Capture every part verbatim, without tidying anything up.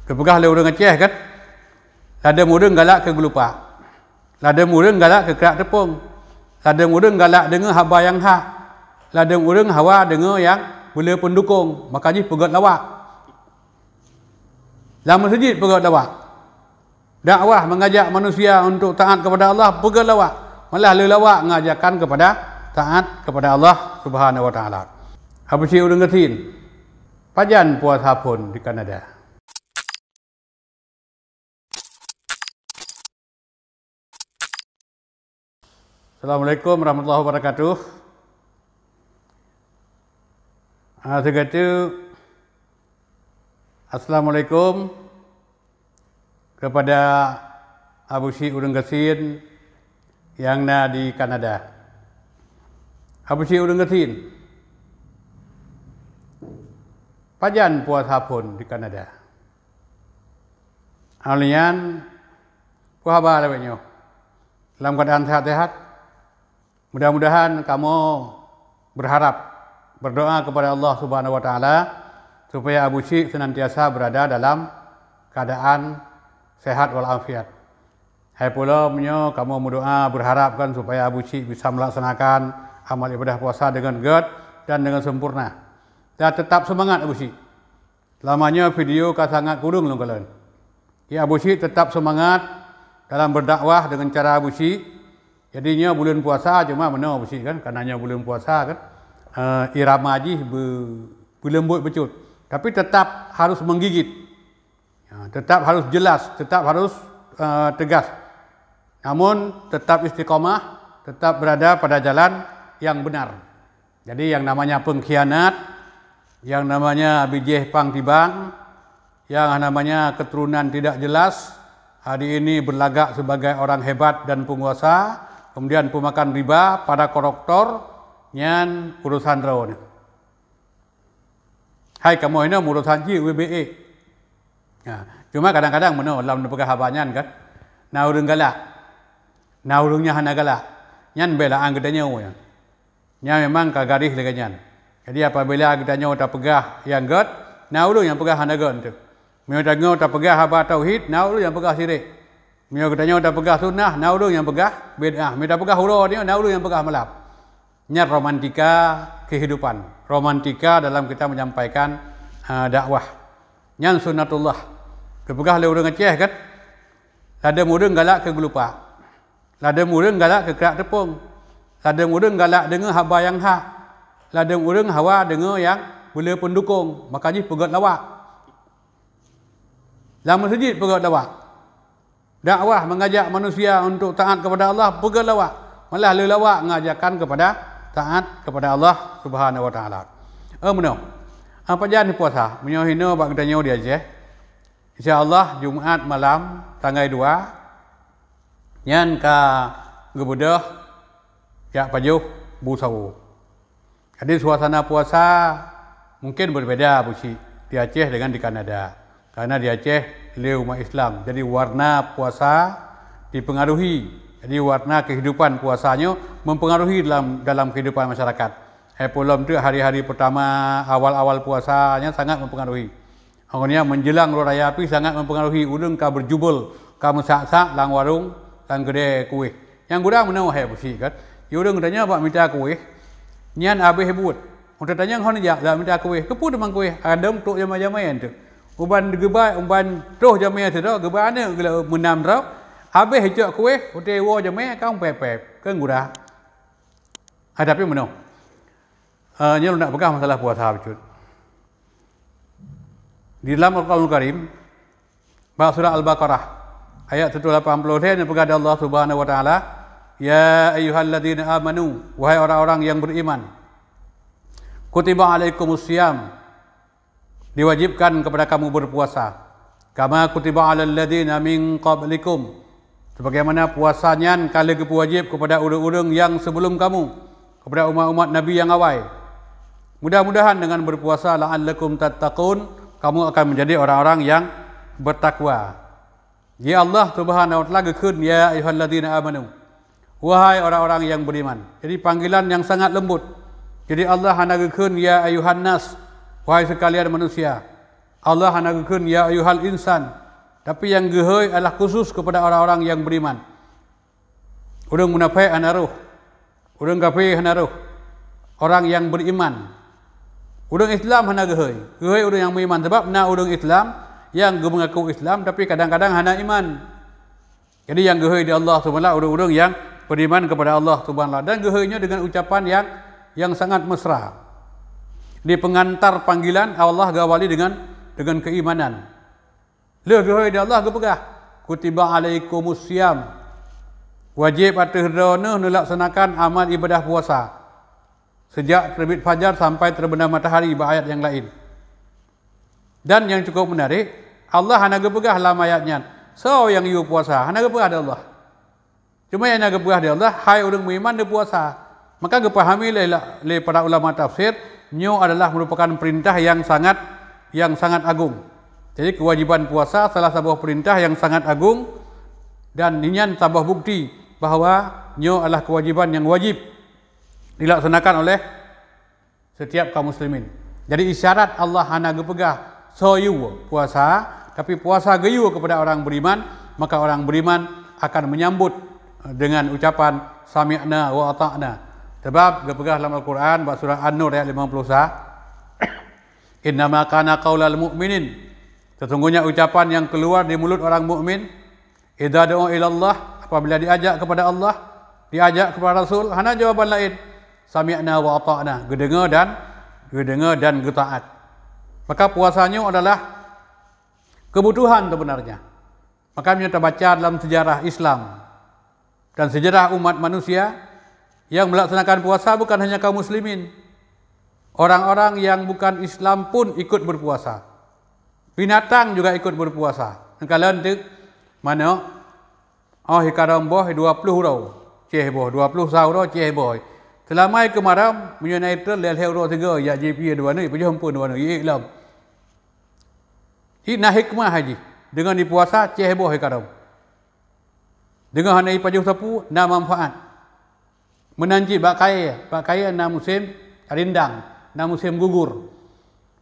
Geupeugah lé ureuëng Aceh kan, ladôm ureuëng galak keu geulupak, ladôm ureuëng galak keu krak teupông, ladôm ureuëng galak deungoe haba nyang hak, ladôm ureuëng hawa deungoe nyang beulé peundukong, maka jih peugét lawak. Lam meuseujid peugét lawak. Dakwah mengajak manusia untuk taat kepada Allah peugét lawak, malah le lawak ngajakan kepada taat kepada Allah Subhanahu wa Taala. Abu Syik ureuëng gasien, pajan puasa phon di Kanada? Assalamualaikum warahmatullahi wabarakatuh. Ah, sigoe teuk, Assalamualaikum kepada Abu Syik ureuëng gasien nyang na di Kanada. Abu Syik ureuëng gasien, pajan puasa phon di Kanada? Aleuh nyan, peue haba lawét nyoe? Lam keuadaan sehat-sehat? Mudah-mudahan kamoe berharap, berdoa kepada Allah Subhanahu wa Taala supaya Abu Syik senantiasa berada dalam keadaan sehat walafiat. Hai pulo meunyoe kamoe meudoa berharap kan supaya Abu Syik bisa melaksanakan amal ibadah puasa dengan gét dan dengan sempurna. Dan tetap semangat Abu Syik. Lamanya video ka sangat kureueng lôn kalon. Ya, Abu Syik tetap semangat dalam berdakwah dengan cara Abu Syik. Jadi nyoe buleuen puasa cuma meunoe Abu Syik kan, karena nyoe buleuen puasa kan, eh, irama jih be-, beuleumbot bacut. Tapi tetap harus menggigit. Ya, tetap harus jelas, tetap harus, eh, tegas. Namun tetap istiqomah, tetap berada pada jalan yang benar. Jadi yang namanya pengkhianat, yang namanya bijéh pang tibang, yang namanya keturunan tidak jelas, hari ini berlagak sebagai orang hebat dan penguasa, kemudian pemakan riba, pada koruptor, nyan urusan droeneuh. Hai kamoe nyoe urusan jih U B B E. Ya, cuma kadang-kadang meunoe lam neupeugah haba nyan kan, na ureuëng galak, na ureuëng nyang hana galak, nyan bela an geutanyoe nyan. Nyan memang ka garéh lagée nyan. Jadi apabila geutanyoe tapeugah nyang gét, na ureuëng nyang peugah hana gét teuh. Meunyoe tanyoe tapeugah haba tauhid, na ureuëng nyang peugah syirik. Meunyoe geutanyoe tapeugah sunnah, na ureuëng nyang peugah bid'ah. Meunyoe tapeugah uroe nyoe, na ureuëng nyang peugah malap. Nyan romantika kehidupan. Romantika dalam kita menyampaikan, eh, dakwah. Nyan sunnatullah. Geupeugah lé ureuëng Aceh kan, ladôm ureuëng galak keu geulupak. Ladôm ureuëng galak keu krak teupông. Ladôm ureuëng galak deungoe haba nyang hak. Ladôm ureuëng hawa deungoe nyang beulé peundukong, maka jih peugét lawak. Lam meuseujid peugét lawak. Dakwah mengajak manusia untuk taat kepada Allah peugét lawak. Malah le lawak ngajakan kepada taat kepada Allah Subhanahu wa Taala. Eh, meunoe. Apa jan puasa? Meunyoe hinoe bak geutanyoe di Aceh, insya Allah Jumat malam tanggai dua nyan ka geubeudôh jak pajoh bu sawo. Jadi suasana puasa mungkin berbeda Abu Syik di Aceh dengan di Kanada. Karena di Aceh le umat Islam. Jadi warna puasa dipengaruhi. Jadi warna kehidupan puasa nyoe mempengaruhi dalam, dalam kehidupan masyarakat. Hai pulo teuk hari-hari pertama awal-awal puasa nyan sangat mempengaruhi. Awaknyan menjelang raya pih sangat mempengaruhi, ureuëng ka berjubel, ka meusak-sak lam warong, lam keudè kueh. Nyang gura meunoe hai Abu Syik kan. Ureuëng geutanyoe bak mita kueh, nyan abéh buet. Ureuëng tanyong hana jak, jak mita kueh. Keupeue teuma kueh? Adong trok jamé-jamé teuh. Uban geuba, uban troh jamé sidroe, geuba aneuk geulah meunam droe. Abéh icok kueh, watée woe jamé, ka pép-pép. Kan gura. Ah, tapi meunoe. Eh, nyoe lôn nak peugah masalah puasa bacut. Di dalam Al-Quranul Karim, bak surah Al-Baqarah, ayat seratus lapan puluh lhèe, neupeugah lé Allah Subhanahu wa Taala, "Ya ayyuhalladzina amanu, wahai orang-orang yang beriman, kutiba alaikumus siyam, diwajibkan kepada kamu berpuasa, kama kutiba alal ladzina min qablikum, sebagaimana puasa nyan ka lheueh geupeuwajéb kepada ureuëng-ureuëng nyang sebelum kamu, kepada umat-umat Nabi nyang awai. Mudah-mudahan dengan berpuasa la'allakum tattaqun, kamu akan menjadi orang-orang yang bertakwa." Di Allah Subhanahu wa Taala geukheun, "Ya ayyuhalladzina amanu." Wahai orang-orang yang beriman. Jadi panggilan yang sangat lembut. Jadi Allah hana geukheun, "Ya ayyuhan nas." Wahai sekalian manusia. Allah hana geukheun, "Ya ayyuhal insan," tapi nyang geuhôi adalah khusus kepada orang-orang yang beriman. Ureuëng munafék hana roh, ureuëng kafé hana roh, orang yang beriman. Ureuëng Islam hana geuhôi, geuhôi ureuëng nyang meuiman, sabab na ureuëng Islam nyang geumeungaku Islam tapi kadang-kadang hana iman. Jadi nyang geuhôi di Allah Subhanahu wa Taala ureuëng-ureuëng nyang beriman kepada Allah Subhanahu wa Taala, dan geuhôi nyoe dengan ucapan yang yang sangat mesra. Di pengantar panggilan Allah geuawali dengan dengan keimanan. Lheueh geuhôi di Allah geupeugah, "Kutiba alaikumus siyam," wajib ateueh droeneuh neulaksanakan amal ibadah puasa sejak terbit fajar sampai terbenam matahari, bak ayat nyang laén. Dan nyang cukup menarik, Allah hana geupeugah lam ayat nyan, "Soe nyang yue puasa?" Hana geupeugah di Allah. Cuma nyang na geupeugah di Allah, "Hai ureuëng meuiman, neupuasa." Maka geupahami lé, lé para ulama tafsir, nyoe adalah merupakan perintah yang sangat, yang sangat agung. Jadi kewajiban puasa salah saboh perintah yang sangat agung, dan nyan saboh bukti bahwa nyoe adalah kewajiban yang wajib dilaksanakan oleh setiap kaum muslimin. Jadi isyarat Allah hana geupeugah soe yue puasa, tapi puasa geuyue kepada orang beriman, maka orang beriman akan menyambut dengan ucapan, "Sami'na wa ata'na." Sebab geupeugah dalam Al-Quran bak surah An-Nur ayat lima puluh sa, "Innama kana qaulal mu'minin," sesungguhnya ucapan yang keluar di mulut orang mukmin, "Idza du'u ilallah," apabila diajak kepada Allah, diajak kepada Rasul, hana jawaban laén, "Sami'na wa ata'na," geudeungoe dan, geudeungoe dan geutaat. Maka puasa nyoe adalah kebutuhan sebenarnya. Maka meunyoe tabaca dalam sejarah Islam dan sejarah umat manusia, yang melaksanakan puasa bukan hanya kaum muslimin. Orang-orang yang bukan Islam pun ikut berpuasa. Binatang juga ikut berpuasa. Neukalon teuk manok, oh, ikarong boh dua puluh uroe, céh boh, dua puluh sa uroe, céh boh. Seulama ikeumaram, meunyoe na itrön lhèe-lhèe uroe sigoe, jak jipiôh dua nyoe, ipajoh amphon dua nyoe, iék lom. Hi na hikmah jih, deungon ipuasa, céh boh ikarong. Deungon hana ipajoh sapeue, na manfaat. Meunan cit bak kayèe, bak kayèe na musém rindang, na musém gugur.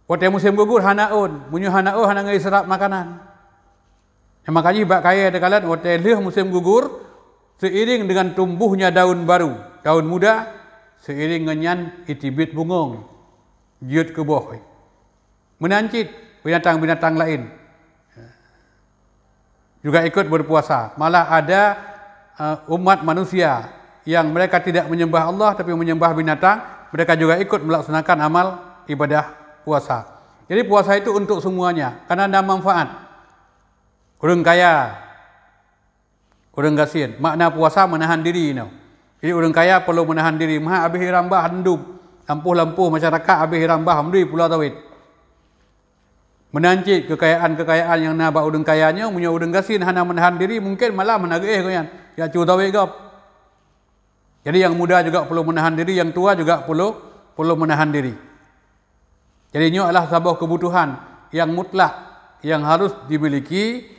Watèe musém gugur hana ôn, meunyoe hana ôn hana ngon iseurap makanan. Nyang maka jih bak kayèe teukalon watèe lheueh musém gugur, seiring dengan tumbuhnya daun baru, daun muda, seiring ngon nyan iteubiet bungöng, jeuet keu boh. Meunan cit binatang-binatang laén juga ikut berpuasa. Malah ada, eh, umat manusia yang mereka tidak menyembah Allah tapi menyembah binatang, mereka juga ikut melaksanakan amal ibadah puasa. Jadi puasa itu untuk semuanya, karena ada manfaat. Ureuëng kaya, ureuëng gasien. Makna puasa meunahan diri nyoe. Jadi ureuëng kaya perlu meunahan diri. Meuhat abéh irambah handum, lampôh-lampôh masyarakat abéh irambah, mandum pulo sawét. Meunan cit keukayaan-keukayaan nyang na bak ureuëng kaya nyoe, meunyoe ureuëng gasien hana meunahan diri, mungken malam hana geuéh gobnyan, jak cu sawét gob. Jadi nyang muda juga perlu meunahan diri, nyang tua juga perlu, perlu meunahan diri. Jadi nyoe adalah saboh kebutuhan yang mutlak, yang harus dimiliki,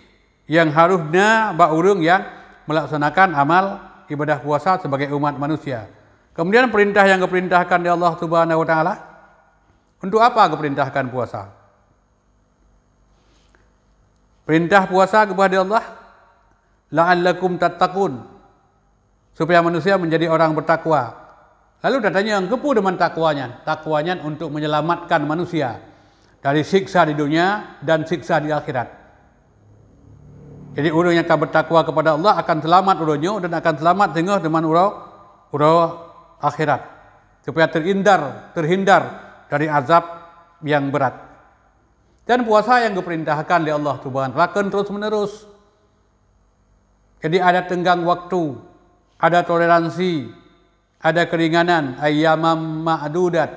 yang harus na bak ureuëng yang melaksanakan amal ibadah puasa sebagai umat manusia. Kemudian perintah yang geuperintahkan di Allah Subhanahu wa Taala. Untuk apa geuperintahkan puasa? Perintah puasa geupeugah di Allah, "La'allakum tattaqun," supaya manusia menjadi orang bertakwa. Lalu tatanyong, keupeue teuma takwa nyan? Takwa nyan untuk menyelamatkan manusia dari siksa di dunia dan siksa di akhirat. Jadi ureuëng nyang ka bertakwa kepada Allah akan selamat uroe nyoe dan akan selamat singoh teuma uroe, uroe akhirat, supaya terhindar, terhindar dari azab yang berat. Dan puasa yang geuperintahkan lé Allah Subhanahu wa Taala kheun terus-menerus. Jadi ada tenggang waktu, ada toleransi, ada keringanan, ayyaman ma'dudat.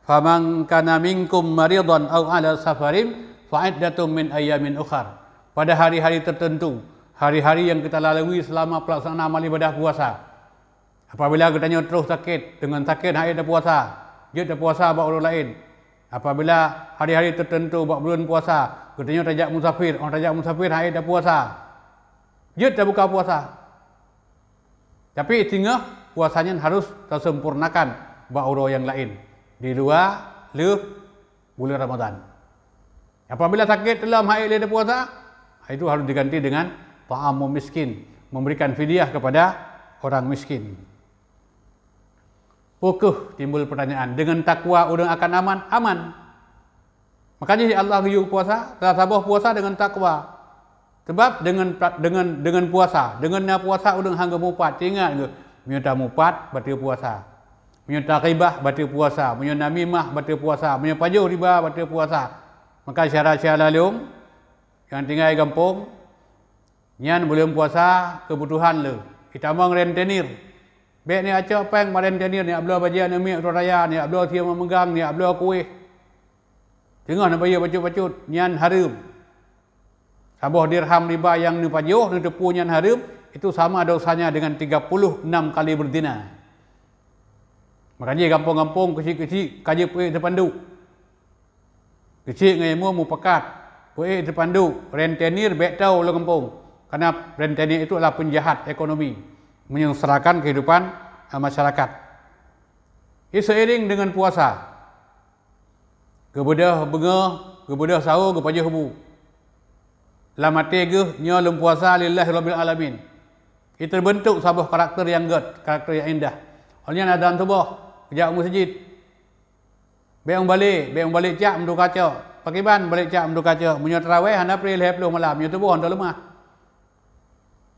"Faman kana minkum maridan au ala safarin fa iddatum min ayyamin ukhar." Pada hari-hari tertentu, hari-hari yang kita lalui selama pelaksanaan amal ibadah puasa. Apabila geutanyoe troh sakét, deungon sakét hana ék tapuasa, jeuet tapuasa bak uroe laén. Apabila hari-hari tertentu bak buleuen puasa, geutanyoe tajak musafir, óh tajak musafir hana ék tapuasa, jeuet tabuka puasa. Tapi singoh puasa nyan harus tasempurnakan bak uroe nyang laén, di luwa lheueh buleuen Ramadhan. Apabila sakét teulom han ék lé teupuasa, itu harus diganti dengan ta'amu miskin, memberikan fidyah kepada orang miskin. Peu kheueh timbul pertanyaan, deungon takwa ureuëng akan aman? Aman. Makanya Allah geuyue puasa, salah saboh puasa deungon takwa. Sebab deungon, deungon, deungon puasa, deungon na puasa ureuëng han geumupat. Ingat geuh, meunyoe tamupat, bateue puasa. Meunyoe taghibah, bateue puasa. Meunyoe namimah, bateue puasa. Meunyoe pajoh riba, bateue puasa. Maka syedara-syedara lôn nyang tinggai gampông, nyan buleuen puasa keubutuhan le. Itamong rentenir. Bék neujak cok péng bak rentenir, neujak bloe bajée aneuk miet uroe raya, neujak bloe sie meugang, neujak bloe kuéh. Teungoh neubayeue bacut-bacut, nyan hareuem. Saboh dirham riba nyang neupajoh, neuteupeue nyan hareuem, itu sama dosanya dengan tiga puluh enam kali berzina. Makajih gampông-gampông, keuchik-keuchik, ka jeuet peu-ék teupanduk. Keuchik ngon imum mupakat, peu-ék teupanduk, rentenir bék toe lam gampông. Karena rentenir itu adalah penjahat ekonomi, menyengsarakan kehidupan, eh, masyarakat. Seiring dengan puasa, geubeudôh beungoh, geubeudôh sawo, geupajoh bu. Lam até geuh, nyoe lôn puasa lillahi rabbil alamin. Itu terbentuk saboh karakter nyang gét, karakter nyang indah. Awaknyan azan suboh, geujak u meuseujid. Bék mubalek, bék mubalek cak meuduka cok. Pakriban balek cak meuduka cok? Meunyoe tarawéh hana pri lhée ploh malam, nyoe tuboh hana leumah.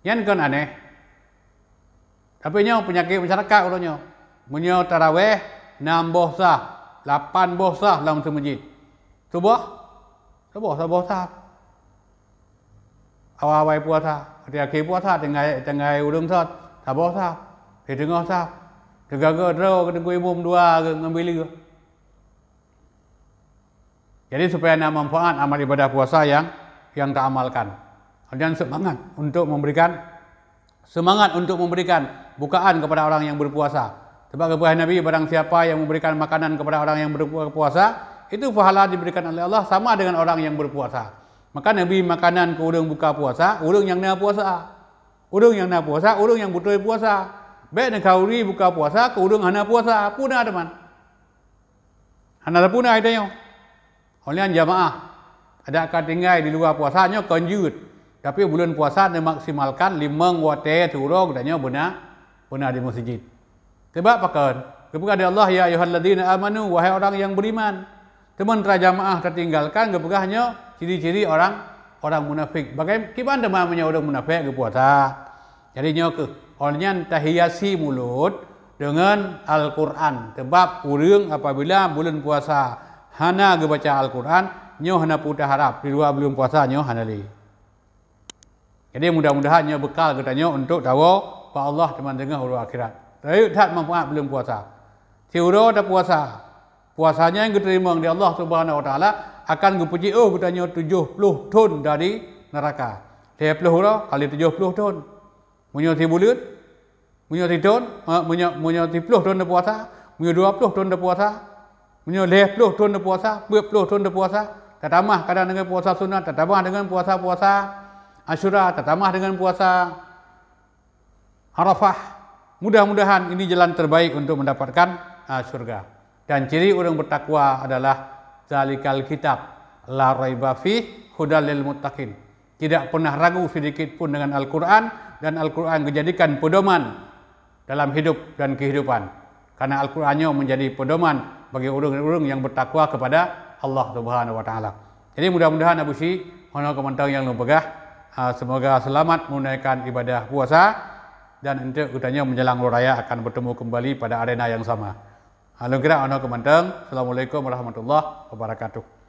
Nyan kon aneh. Tapi nyoe peunyakét masyarakat uroe nyoe. Meunyoe tarawéh nam boh saf, lapan boh saf lam seumeujid. Tuboh? Tuboh saboh saf. Awai-awai puasa, até akhé puasa tinggai, tinggai ureuëng sot, saboh saf. Di teungoh saf. Teugaga droe keu teungku imum dua ngon bileue. Jadi supaya na manfaat amal ibadah puasa yang, yang taamalkan. Dan semangat untuk memberikan, semangat untuk memberikan bukaan kepada orang yang berpuasa. Sebab geupeugah Nabi, barang siapa yang memberikan makanan kepada orang yang berpuasa, itu pahala diberikan oleh Allah sama dengan orang yang berpuasa. Maka Nabi makanan keu ureuëng buka puasa, ureuëng nyang na puasa. Ureuëng nyang na puasa, ureuëng nyang beutôi puasa. Bék neukhauri buka puasa keu ureuëng hana puasa. Puna teuma. Hana teupuna hai tanyoe. Awaknyan jamaah, adak ka tinggai di luwa puasa nyoe kon jeuet, tapi buleuen puasa neumaksimalkan limong watée siuroe geutanyoe beuna, beuna di meuseujid. Sebab pakon? Geupeugah lé Allah, "Ya ayyuhalladzina amanu," wahai orang yang beriman. Teuma tra jamaah tatinggalkan, geupeugah nyoe ciri-ciri orang, orang munafik. Bagai kiban teuma meunyoe ureuëng munafik geupuasa? Jadi nyoe kheueh, awaknyan tahiasi mulut deungon Al-Qur'an. Sebab ureuëng apabila buleuen puasa hana geubaca Al-Qur'an, nyoe hana peue taharab, di luwa buleuen puasa nyoe hana lé. Jadi mudah-mudahan nyoe beukal geutanyoe untuk tawoe bak Allah teuma teungoh uroe akhirat. Rayeuk that manfaat buleuen puasa. Siuroe tapuasa, puasa nyang geuteurimong di Allah Subhanahu wa Taala akan geupeujiôh geutanyoe tujoh ploh thon dari neuraka. Lhée ploh uroe kali tujoh ploh thon. Meunyoe sibuleuen, meunyoe sithon, eh, meunyoe, meunyoe siploh thon tapuasa, meunyoe dua ploh thon tapuasa, meunyoe lhée ploh thon tapuasa, peuet ploh thon tapuasa, tatamah kadang deungon puasa sunat, tatamah deungon puasa-puasa Asyura, tatamah deungon puasa Arafah. Mudah-mudahan ini jalan terbaik untuk mendapatkan, ah, syurga. Dan ciri ureuëng bertakwa adalah zalikal kitab la raiba fih hudal lil muttaqin. Tidak pernah ragu sedikit pun dengan Al-Quran, dan Al-Quran dijadikan pedoman dalam hidup dan kehidupan. Karena Al-Quran nyoe menjadi pedoman bagi ureuëng-ureuëng yang bertakwa kepada Allah Subhanahu wa Taala. Jadi mudah-mudahan Abu Syi, hana keumantong nyang lôn peugah, ah, semoga selamat menunaikan ibadah puasa dan untuk geutanyoe menjelang Hari Raya akan bertemu kembali pada arena yang sama. Ah, lôn kira hana keumantong. Assalamualaikum warahmatullahi wabarakatuh.